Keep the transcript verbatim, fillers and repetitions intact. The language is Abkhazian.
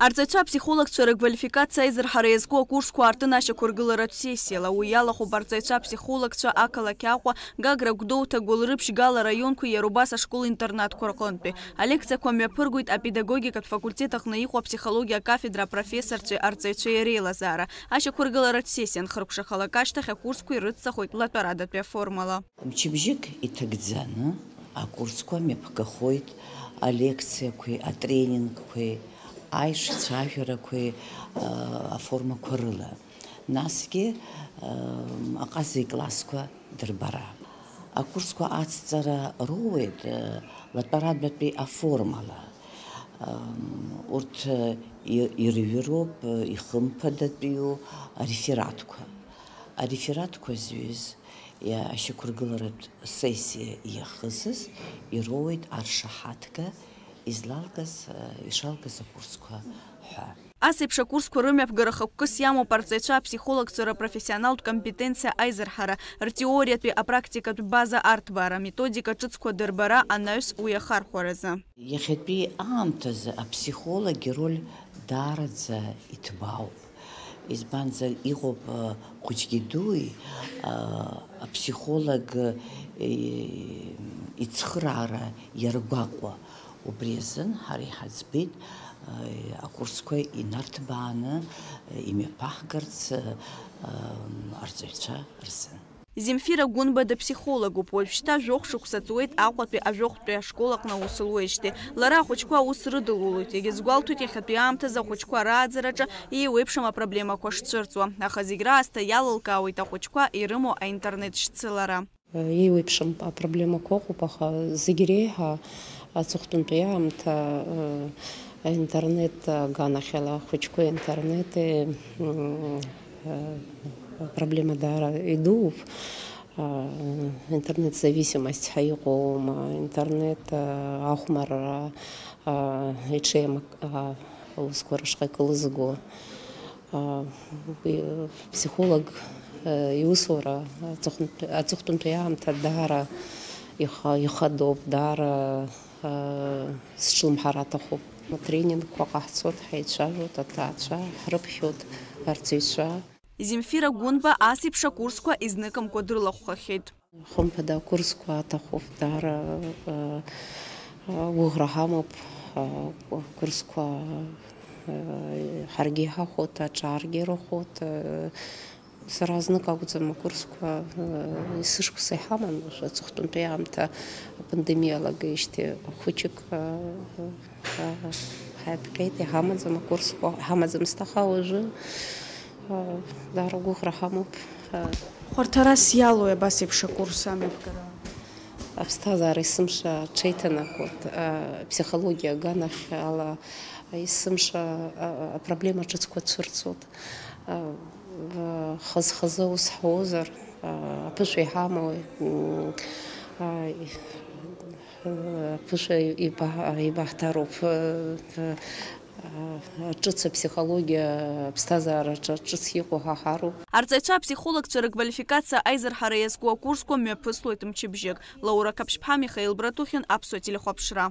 Арҵаҩцәа аԥсихологцәа рыквалификациа аизырҳара иазку акурсқәа аартын ашьақәыргыларатә сессиала. Уи иалахәуп арҵаҩцәа аԥсихологцәа ақалақь Аҟәа, Гагра, Гәдоуҭа, Гәылрыԥшь, Гала раионқәеи иара убас ашкол-интернатқәа рҟынтәи. Алекциақәа мҩаԥыргоит апедагогикатә факультет аҟны иҟоу аԥсихологиа акафедра апрофессорцәеи арҵаҩцәеи реилазаара. Ашьақәыргыларатә сессиа анхыркәшахалак ашьҭахь акурсқәа ирыццахоит латәарадатәи аформала. Мчыбжьык иҭагӡаны акурсқәа мҩаԥгахоит алекциақәеи, атренингқәеи, аишцәажәарақәеи, а, аформақәа рыла. Насгьы, а, аҟаза иклассқәа дырбара. Акурсқәа ацҵара роуеит, а, латәарадатәи аформала. Ам, урҭ, а, и-, ирҩыроуп, а, ихымԥадатәиу арефератқәа. Арефератқәа зҩыз, иа-, ашьақәыргыларатә сессиа иахысыз ироуеит аршаҳаҭга излалгаз, а, ишалгаз акурсқәа ҳәа. Ас еиԥш акурсқәа рымҩаԥгара хықәкыс иамоуп арҵаҩцәа аԥсихологцәа рыпрофессионалтә компетенциа аизырҳара, ртеориатәи апрактикатә база арҭбаара, аметодика ҿыцқәа дырбара анаҩс уи ахархәаразы. Иахьатәи аамҭазы аԥсихолог ироль даараӡа иҭбаауп. Избанзар, иҟоуп, а, хәыҷгьы дуи, а, аԥсихолог, э, ицхыраара иаргәаҟуа. Убри азын ҳара иҳаӡбеит, а, акурсқәа инарҭбааны, а, имҩаԥаҳгарц, а, арҵаҩцәа рзын. Земфира Гәынба дыԥсихологуп. Уажәшьҭа жәохә шықәса ҵуеит Аҟәатәи ажәохәтәи ашкол аҟны аус луеижьҭеи. Лара ахәыҷқәа аус рыдылулоит. Егьа изгәалҭоит иахьатәи аамҭазы ахәыҷқәа рааӡараҿы еиуеиԥшым апроблемақәа шцәырҵуа. Аха зегь раасҭа иалылкаауеит ахәыҷқәа ирымоу аинтернет шьцылара. Еиуеиԥшым апроблемақәа ыҟоуп, аха зегь реиҳа аҵыхәтәантәи аамҭа, э, аинтернет аганахьала ахәыҷқәа интернети, м, э, апроблема даара идууп. А, интернет зависимость ҳәа иҟоума, интернет, а, ахәмарра, а, иҽеим-, а, аусқәа рышҟа икылызго. А, уи, психолог, э, иусура аҵыхәтә-, аҵыхәтәантәи аамҭа даара иха-, ихадоуп, даара, э, сҿлымҳар аҭахуп. Атренингқәа ҟаҳҵоит, ҳаицәажәоит, аҭаацәа ҳрыԥхьоит, арҵаҩцәа. Земфира Гәынба ас еиԥш акурсқәа изныкымкәа дрылахәхахьеит. Хымԥада, акурсқәа аҭахуп, даара, э, э, гәыӷра ҳамоуп, э, акурсқәа, э, ҳаргьы иҳахәоит, аҿаргьы ирахәоит, э, сара знык акәӡам акурсқәа, э, есышықәса иҳаман, уажәы аҵыхәтәантәи аамҭа апандемиа алагеижьҭеи хәыҷык, э, э, ҳаиԥҟьеит, иҳамаӡам акурсқәа, иҳамаӡамызт, аха уажәы, э, даара гәыӷра ҳамоуп, э. Хәарҭарас иалоуи абас еиԥш акурс амҩаԥгара? Аԥсҭазаара есымша аҽеиҭанакуеит, э, аԥсихологиа аганахьала есымша, э, апроблема ҿыцқәа цәырҵуеит. Хаз-хазы аус ҳуозар, аԥышәа иҳамоу, аԥышәа ибаҳ-, ибаҳҭароуп, ҿыц аԥсихологиа, аԥсҭазаараҿы ҿыц иҟоу ҳаҳароуп. Арҵаҩцәа аԥсихологцәа рыквалификациа аизырҳара иазку акурсқәа мҩаԥыслоит мчыбжьык. Лаура Қаԥшьԥҳа, Михаил Братухин, Аԥсуа телехәаԥшра.